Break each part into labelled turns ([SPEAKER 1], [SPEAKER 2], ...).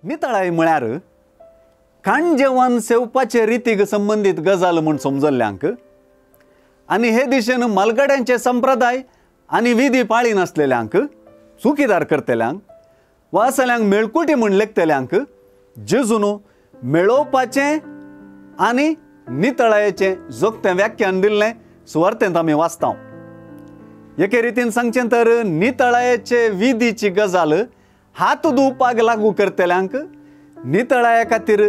[SPEAKER 1] नितळाय म्हळ्यार काणजेवान सेवपाचे रितीक संबंदीत गजाल म्हूण समजल्ल्यांक आनी हे दिशेन मालगड्यांचे संप्रदाय आनी विधी पाळी नासलेल्यांक चुकीदार करतल्यांक वा असल्यांक मेळकुटी म्हूण लेखतल्यांक जेजून मेळोवपाचें आनी नितळायेचें जोगतें व्याख्यान दिल्लें सुवार्तेंत आमी वाचता. एके रितीन सांगचें तर नितळायेचे विधीची गजाल हात धुवपाक लागू करतल्यांक नितळाये खातीर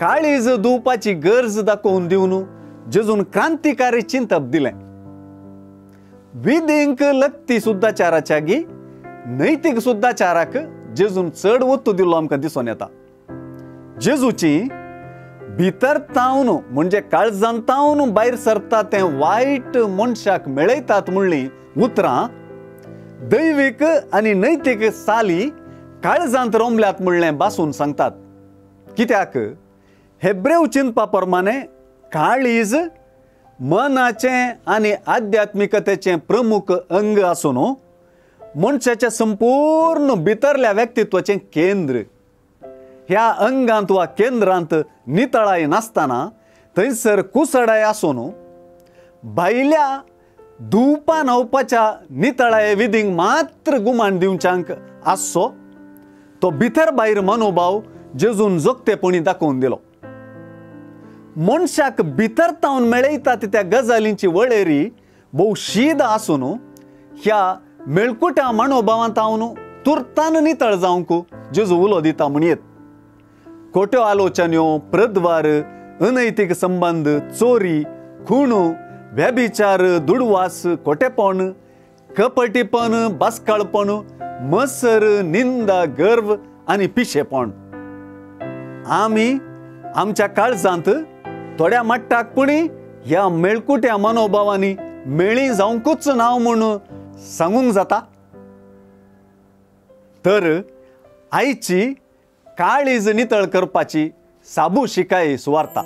[SPEAKER 1] काळीज धुवपाची गरज दाखोवन दिवन जेजून क्रांतिकारी चिंतप दिलें. विधींक लत्ती सुद्दाचाराच्या गी नैतीक सुद्दाचाराक जेजून चड ओत्तू दिल्लो आमकां दिसून येता. जेजूची भितर तावन म्हणजे काळजान तावन भायर सरता तें वायट मनशाक मेळयतात म्हणली उतरां दैवीक आनी नैतीक साली काळजांत रोमल्यात म्हणलें बासून सांगतात. कित्याक हेब्रेव चिंतपा प्रमाणे काळीज मनाचें आनी आध्यात्मिकतेचें प्रमुख अंग आसून मनशाच्या संपूर्ण भितरल्या व्यक्तित्वाचें केंद्र. ह्या अंगांत वा केंद्रांत नितळाय नासतना थंयसर कुसडाय आसून भायल्या धुवपा न्हावपाच्या नितळाये विधींक मात्र गुमान दिवच्यांक आसचो तो भितर भायर मनोभाव जेजून जोगतेपणी दाखोवन दिलो. मनशाक भितर तावन मेळयतात त्या गजालींची वळेरी भोव शीद आसून ह्या मेळकुट्या मनोभावांत तावन तुर्तान नितळ जावंक जेजू उलो दिता म्हणयेत. खोट्यो आलोचन्यो, प्रद्वार, अनैतीक संबंद, चोरी, खूण, व्यभिचार, दुडवास, खोटेपण, कपटीपण, बास्काळपण, मसर, निंदा, गर्व आनी पिशेपण. आमी आमच्या काळजांत थोड्या मट्टाक पुणी ह्या मेळकुट्या मनोभावांनी मेळी जावंकूच ना म्हूण सांगूंक जाता. तर आयची काळीज नितळ करपाची साबू शिकाय सुवार्ता.